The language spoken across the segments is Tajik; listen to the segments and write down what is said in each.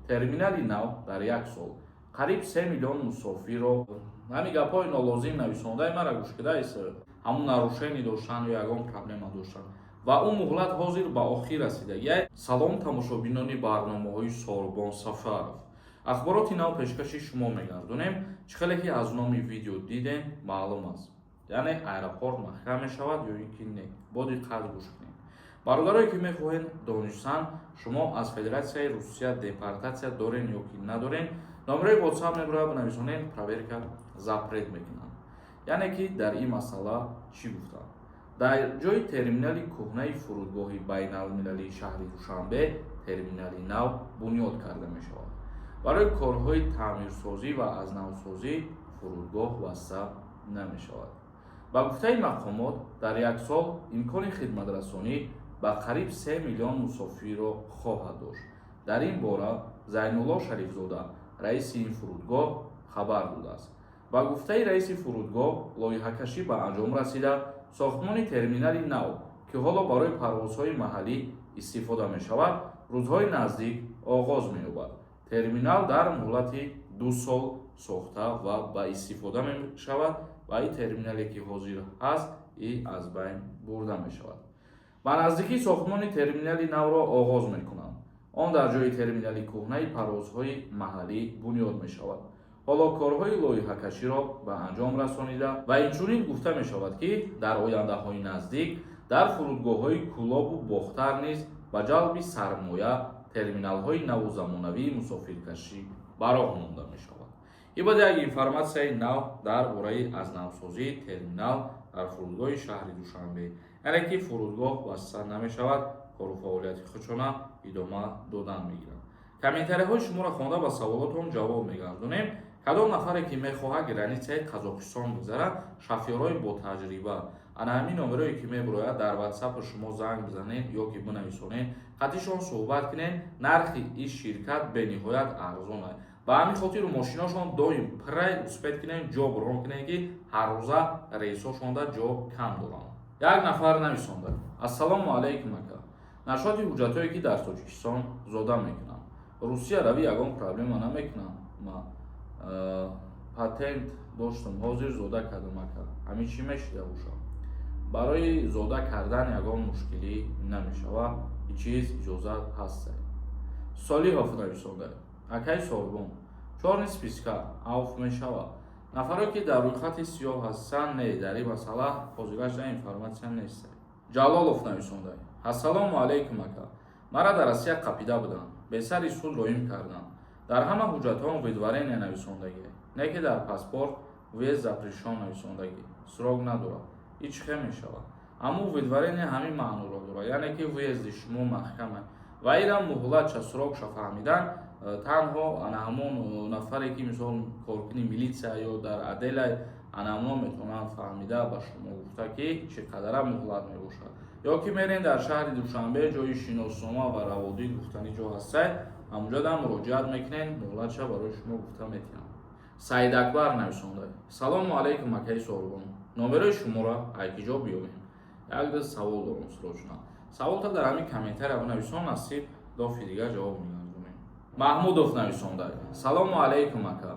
Терминали нав дар як сол қариб 3 миллион мусофирро. Ҳамин гапҳои нолозим нависондаи мара гӯш кидаис. Ҳамун нарушение доштан ё ягон проблема доштан ва ӯ муҳлат ҳозир ба охир расидагия. Салом, тамошобинони барномаҳои Сорбон Сафаров. Ахбороти нав пешкаши шумо мегардонем. Чӣ хеле ки аз номи видео дидем, маълум аст, яъне аэропорт маҳкам мешавад ё ин ки не. Бо диққат гӯш кунем. Бародарое ки мехоҳед донистан, шумо аз Федератсияи Русия депортатсия дорен ё ки надорен, номерои WhatsApp мебурад, бинависонен, проверка запрет мекунанд. Яъне ки дар ин масъала чӣ гуфтанд? Дар ҷои терминали кӯҳнаи фурудгоҳи байналмилалии шаҳри Душанбе терминали нав бунёд карда мешавад. Барои корҳои таъмирсозӣ ва аз навсозӣ фурудгоҳ баста намешавад. Ба гуфтаи мақомот, дар як сол имкони хидматрасонӣ ба қариб 3 миллион мусофирро хоҳад дошт. Дар ин бора Зайнулло Шарифзода, раиси ин фурудгоҳ, хабар додааст. Ба гуфтаи раиси фурудгоҳ, лоиҳакашӣ ба анҷом расида, сохтмони терминали нав, ки ҳоло барои парвозҳои маҳаллӣ истифода мешавад, рӯзҳои наздик оғоз меёбад. Терминал дар муҳлати 2 сол сохта ва ба истифода мешавад ва ин терминале, ки ҳозир ҳаст, и аз байн бурда мешавад. Ба наздикӣ сохтмони терминали навро оғоз мекунанд. Он дар ҷои терминали кӯҳнаи парвозҳои маҳаллӣ бунёд мешавад. Ҳоло корҳои лоиҳакаширо ба анҷом расонида ва инчунин гуфта мешавад, ки дар ояндаҳои наздик дар фурудгоҳҳои Кӯлобу Бохтар низ ба ҷалби сармоя терминалҳои наву замонавии мусофиркашӣ ба роҳ монда мешавад. Ин буд як информатсияи нав дар бораи аз навсозии терминал дар фурудгоҳи шаҳри Душанбе, яъне ки фурудгоҳ баста намешавад, кору фаъолияти худшона идома додан мегиранд. Комментарияҳои шуморо хонда, ба саволотон ҷавоб мегардонем. Кадом нафаре ки мехоҳад границаи Қазоқистон бигзарад, шофёрҳои ботаҷриба, ана ҳамин номерое ки мебирояд, дар Ватсапи шумо занг бизанед ё ки бинависонед, қатишон суҳбат кунед. Нархи ин ширкат бениҳоят арзон аст. Ба ҳамин хотир мошиношон доим пуррай. Успеть кунед, ҷо бронь кунед, ки ҳаррӯза рейсҳошонда ҷо кам доранд. Як нафар нависонда: «Ассалому алайкум, ака. Насчёти ҳуҷҷатҳое, ки дар Тоҷикистон зода мекунам, Русия равӣ, ягон проблема намекунам? Ма патент доштум, ҳозир зода кардам, ака. Ҳамин чӣ мешида бошад?» Барои зода кардан ягон мушкилӣ намешавад, ҳеҷ чиз, иҷозат ҳаст. Солиҳов нависонда: «Акаи Сорбон, чёрный списка авф мешавад? Нафаре ки дар рӯйхати сиёҳ ҳастанд, не, дар ин масъала ҳозирашда информатсия нест. Ҷалолов нависонда: «Ассалому алайкум, ака. Мара дар Россия қапида буданд, бесари суд роим карданд. Дар ҳама ҳуҷҷатҳоам выдворение нависондагӣ, не ки дар паспорт въезд запрещён нависондагӣ, срок надорад. И чӣ хел мешавад?» Аммо выдворение ҳамин маъноро дорад, яъне ки въезди шумо маҳкама ва инам муҳлатша, срокша фаҳмидан танҳо ана ҳамон нафаре, ки мисол коркуни милитсия ё дар отделай, ана ҳамон метавонанд фаҳмида ба шумо гуфта, ки чӣ қадара муҳлат мебошад. Ё ки мерен дар шаҳри Душанбе, ҷои шиноснома ва раводид гуфтани ҷо ҳастай, ҳамонҷода муроҷиат мекунед, муҳлатша барои шумо гуфта метиҳам. Саидакбар нависонда: «Салому алайкум, акаи Сорбон. Номерои шуморо айкиҷо биёбем? Якда савол дорам срочно». Саволта дар ҳамин комментария бинависон, насиб дофи дигар ҷавоб мегардонем. Маҳмудов нависонда: «Салому алайкум, ака.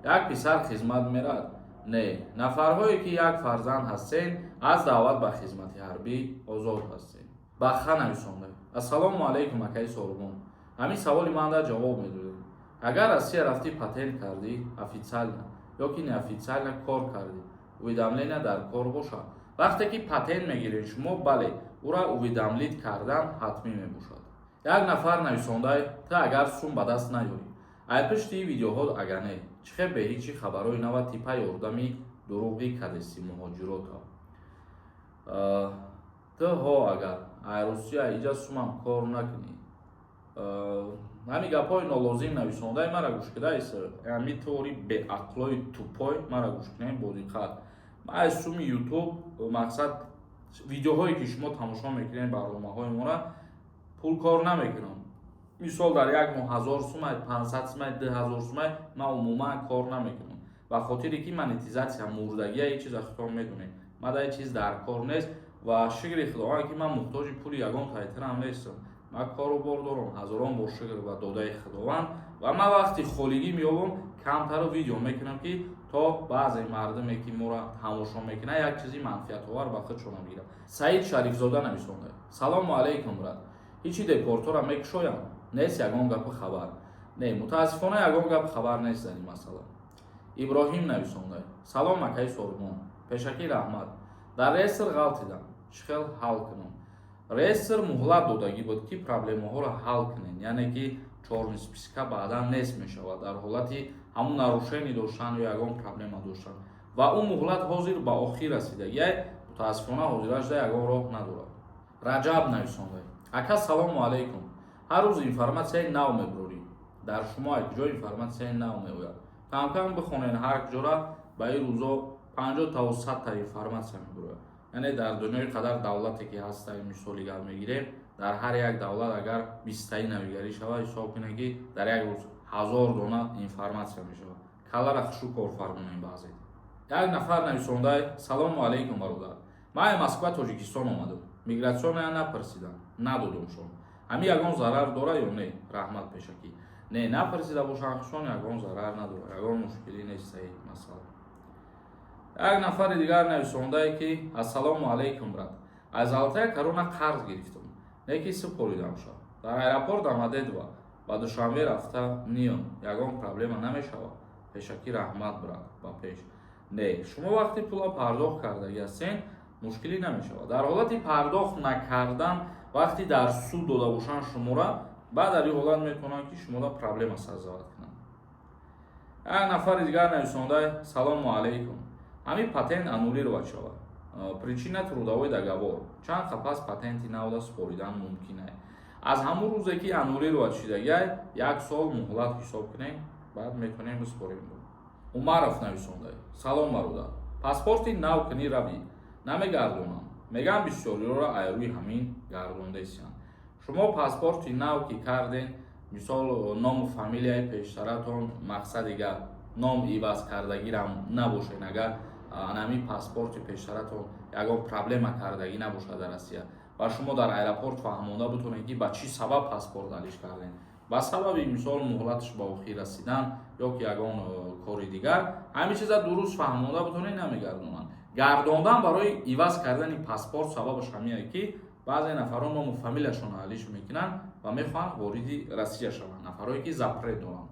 Як писар хизмат мерад?» Не, нафарҳое ки як фарзанд ҳастен, аз даъват ба хизмати ҳарбӣ озод ҳастед. Баха нависонда: «Ассалому алайкум, акаи Сорбон. Ҳамин саволи манда ҷавоб медодем. Агар Россия рафтӣ, патент кардӣ, официально ё ки неофициально кор кардӣ, уведомления дар кор бошад?» Вақте ки патент мегиред шумо, бале, ӯра уведомить кардан ҳатмӣ мебошад. Як нафар нависондай: «Ту агар сум ба даст наёрӣ, ай пишти видеоҳо, ага не, чӣ хел бе ҳичи хабарҳои нава типа ёрдами дурӯғӣ кадеси муҳоҷирота ту ҳо? Агар ай Русия иҷа сумам кор накунӣ». Ҳамин гапҳои нолозим нависондаи мара гӯш кидаис. Ҳами тори беақлои тупой мара гӯш кунем бо диққат. Ма аз суми Ютуб, мақсад, видеоҳое ки шумо тамошо мекунед, барномаҳои мора, пул кор намекунам. Мисол, дар як моҳ 1000 сумай, 500 сумай, 2000 сумай ман умуман кор намекунам, ба хотире ки монетизатсия мурдагия. Ҳеҷ чиза худтон медонед, ман дар ҳеҷ чиз дар кор нест. Ва шукри Худованд, ки ман муҳтоҷи пули ягон тайтирам нестам. Ман кору бор дорам, ҳазорон бор шукр ба додаи Худованд. Ва ман вақти холигӣ меёбам, камтаро видео мекунам, ки то баъзе мардуме, ки моро тамошо мекунад, як чизи манфиатовар ба худшона бигирад. Саид Шарифзода нависонда: «Салому алайкум, брат, ҳичи депортора мекушоям, нест ягон гапу хабар?» Не, мутаассифона, ягон гапу хабар нест дар ин масъала. Иброҳим нависонда: «Салом, акаи Сорбон, пешакӣ раҳмат. Дар реестр ғалтидам, чӣ хел ҳал кунам?» Реестр муҳлат додагӣ буд, ки проблемаҳоро ҳал кунед, яъне ки чёрный списка баъдан нест мешавад дар ҳолати ҳамун нарушение доштан ё ягон проблема доштан. Ва ӯ муҳлат ҳозир ба охир расидагиай. Мутаассифона, ҳозирашда ягон роҳ надорад. Раҷаб нависонда: «Ака, салому алайкум. Ҳар рӯз информатсияи нав мебурорӣ. Дар шумо як ҷо информатсияи нав меояд. Камкам бихонен. Ҳар ҷора ба ин рӯзо 50 таву 100-та информатсия мебурояд. Яъне дар дунёи қадар давлате ки ҳаста, мисоли гап мегирем, дар ҳар як давлат агар 20-таи навигарӣ шавад, ҳисоб кунед, ки дар як рӯз 1000 дона информатсия мешавад. Калара хушу кор фармонем баъзе.» Як нафар нависондай: «Салому алайкум, бародар. Ман Москва, Тоҷикистон омадам. Миграционная напарсидам, надодумшон. Ҳами ягон зарар дора ё не? Раҳмат пешакӣ.» Не, напарсида бошанд, ягон зарар надорад, ягон мушкилӣ нест саид масъала. Як нафари дигар нависондае, ки: «Ассалому алайкум, брат. Аз Золотая Корона қарз гирифтам, неки супоридам ша. Дар аэропорт Домодедово ба Душанбе рафта ниём, ягон проблема намешавад? Пешакӣ раҳмат, брат, ба пеш.» Не, шумо вақти пула пардохт кардагӣ ҳастен, мушкилӣ намешавад. Дар ҳолати пардохт накардан, вақти дар суд дода бошанд шумора, баъд дар ин ҳолат метавонанд, ки шуморо проблема создавать кунанд. Як нафари дигар нависонда: «Салому алайкум. Ҳамин патент аннулировать шавад, причина трудовой договор, чанд қапас патенти навда супоридан мумкин ай?» Аз ҳамун рӯзе, ки аннулировать шидагиай, як сол муҳлат ҳисоб кунем, баъд метавонем бисупорем. Умаров нависонда: «Салом, бародар. Паспорти нав кунӣ равӣ, намегардонам, мегам. Бисёриёро айрӯи ҳамин гардондесиянд. Шумо паспорти нав ки карден, мисол, ному фамилияи пештаратон, мақсади гап, ном иваз кардагирам набошен, агар анами паспорти пештаратон ягон проблема кардагӣ набошад дар Россия ва шумо дар аэропорт фаҳмонда бутонед, ки ба чӣ сабаб паспорт алиш кардем, ба сабаби, мисол, муҳлаташ ба охир расидан ё ки ягон кори дигар, ҳамин чиза дуруст фаҳмонда бутонед, намегардонанд. Гардондан барои иваз кардани паспорт сабабаш ҳамие, ки баъзе нафарон ному фамилияшонро алиш мекунанд ва мехоҳанд вориди Россия шаванд, нафарое ки запрет доранд.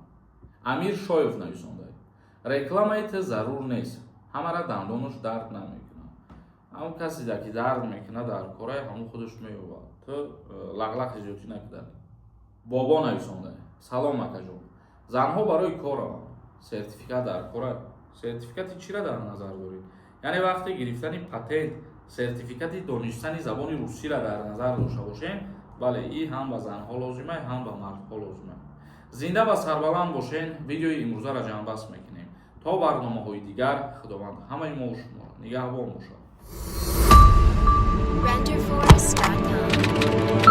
Амир Шоев нависонда: «Рекламаи ту зарур нест, ҳамара дандонаш дард намекунад. Ҳамон касе, ки дард мекунад, дар кораи ҳамон худаш меёбад. Ту лағлақи зиёдтӣ накудар.» Бобо нависонда: «Салом, акаҷон. Занҳо барои кор раванд, сертификат дар кора?» Сертификати чира дар назар доред? Яъне вақти гирифтани патент сертификати донистани забони русиро дар назар дошта бошем, бале, и ҳам ба занҳо лозима, ҳам ба мардҳо лозима. Зинда ва сарбаланд бошен. Видеои имрӯзаро ҷамъбаст мекунем. То барномаҳои дигар Худованд ҳамаи мо шуморо нигаҳбон бошад. Renderforest.com.